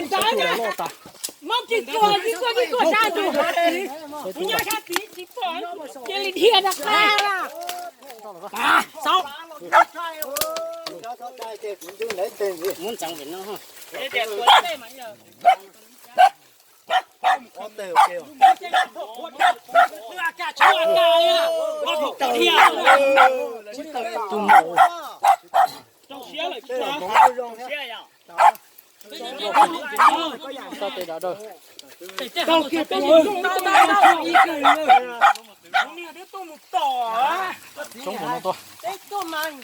Ntawm nrad, muab kiag tuag, kiag tuag sab ntug, kuv nyob sab tid tsis pom, cia li dhia rov qab. Xauv.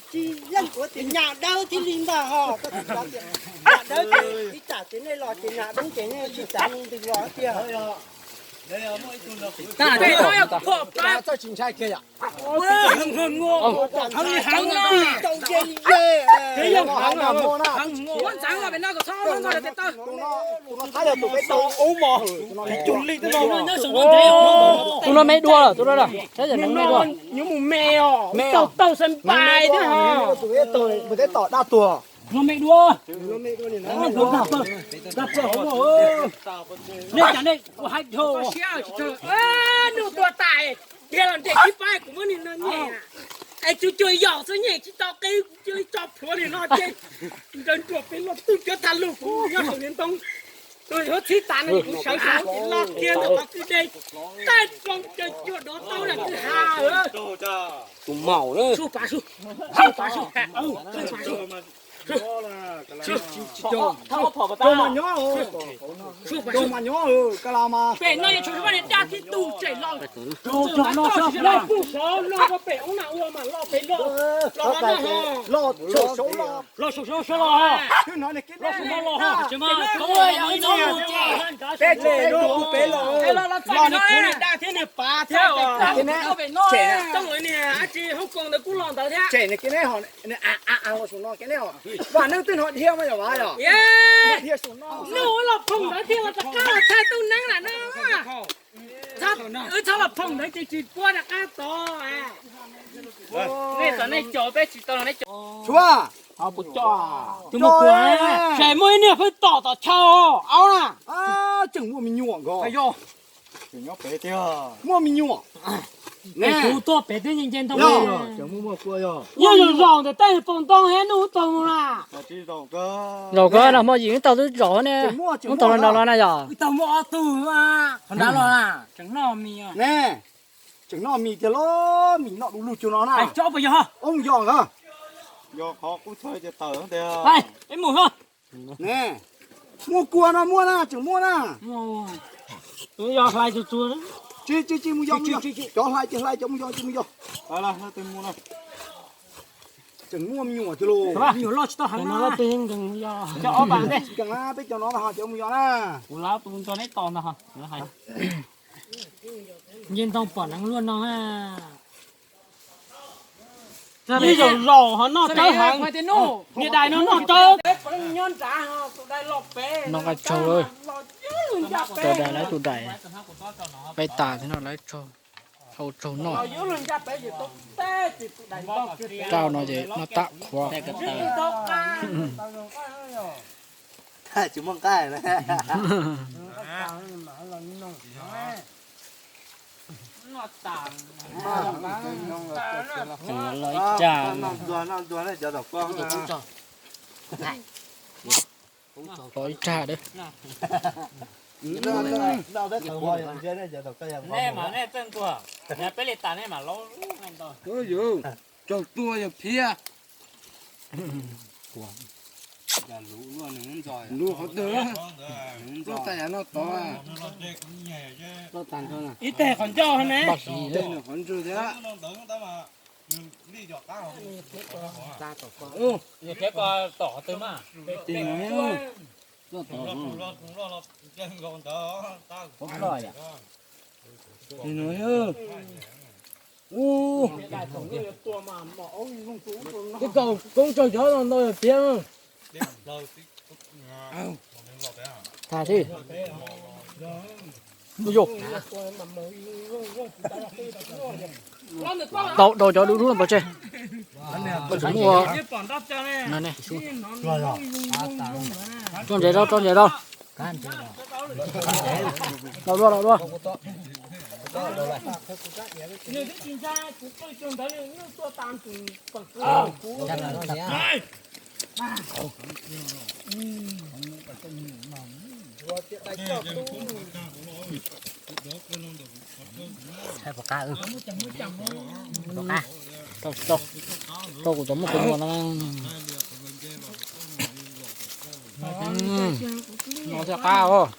Tsis yeej kuv tias nyam dawb thiaj li ntag ho, koj tsis paub tias nyam dawb ces tib tsam ces nej los ces nyam dub ces nej tsis txav ntws los tiag. Txawj tsis ntshai kiag yom. Tus no me dua, tus no, tus no me dua. Nyob mus me os, me tau tau xeeb pais thiab ho. Tus teb tom dab tuag. No me dua. Nej cas nej ua haib dhau. Nug tuag tas, dhia los nres tib pab kuv muab nws no nyem. Es tsuas cuag yog xwb nyem tsis tau qi, cia li tso plhuav li no ces nrawm nruam pem los twb cov tag lug kuv nyob saum niag ntoo. Tus yuav txhib tas no kuv sawv sawv ces los kiag ntawm qhov kwj deg, tag zoo caw cuag dov taub nram kwj ha. Tus maum na. Sub pas sub, sub pas sub, sub pas sub. Tus mas nyob, tus mas nyob, ka la mas. Pem no yog tshua sub vaj niag dab tib tug tsem los. Los pem ub na ua mas los pem los, los los saum saud los. Twb hnov niag kib neb, peb tsis peb dua kuv pem los, los niag kuv niag dab thiab niag pav thiab. Tsis hoob koos ntawd kuj los ntawd thiab. Tsem niag kib neb ho, los saum no kib neb ho. Vam neeb twb hnov dhia mas yog vas yog. Dhia saum no. Nug los phoom ntawd thiaj los rov qab los thaij tub neeb lam no. Wb txhob los phoom ntawd ces tsis puab rov qab tod. Nej txom nej cov peb tsis tau los nej cov. Tshuav, tus muaj kua, tseem muaj ib niag pheej tom tom chaw aub na. Tseem muaj me nyuam nkaus. Muaj me nyuam. Kuv tuaj pem twb nce nce ntoo. Yog zaum zaum ntawm tej pos ntoo thiab nub tau mus na. Zaum kawg no hmo yim wb tau twb zaum ne. Wb tau los nrad los na yog. Wb tau muaj ob tug, qhov nrad los na. Tseem noj mis, tseem noj mis tiag los mis noj du lug cuag no na. Ub yog nkawd. Ne, muaj kua no muaj na, tseem muaj na. Tsis tsis tsis mus yog, cov hlais ces hlais, cov mus yog ces mus yog. Tseem muaj me nyuam tiag lauj. Cov ob peb cov no ho cov mus yog na. Nce ntoo pom neev luaj no. Ib zaug zaum ho noj tsawb heev. Niam dais no noj tsawb. Noj qab tsaug, tus dais lawv tus dais peb tas thiab no lawv tsaug, hau tsaug noj. Rau no ces noj tab qhuav. Tsis muaj nqaij na. Los ib tsag, los ib tsag dab. Nej mas nej txawj ntuag, peb li tas nej mas laub. Tsaug tuag yog phiab. Luj qhov twg, luj tas yam no tod. Ib teg qhov ncauj ne. Ib teg nws qhov ntswg thiab. Tig no, tig no. Ub, koj tau koob tsawg cov no ntau yog phiab. Tag thiab. Mus yus. Tau, tau cov dub dub pov tseg. Koj tsis muaj. Tso ntses rau, tso ntses rau. Los dua, los dua. Rau, rau, rau kuv cov muaj tus muag no. No thiaj qab os.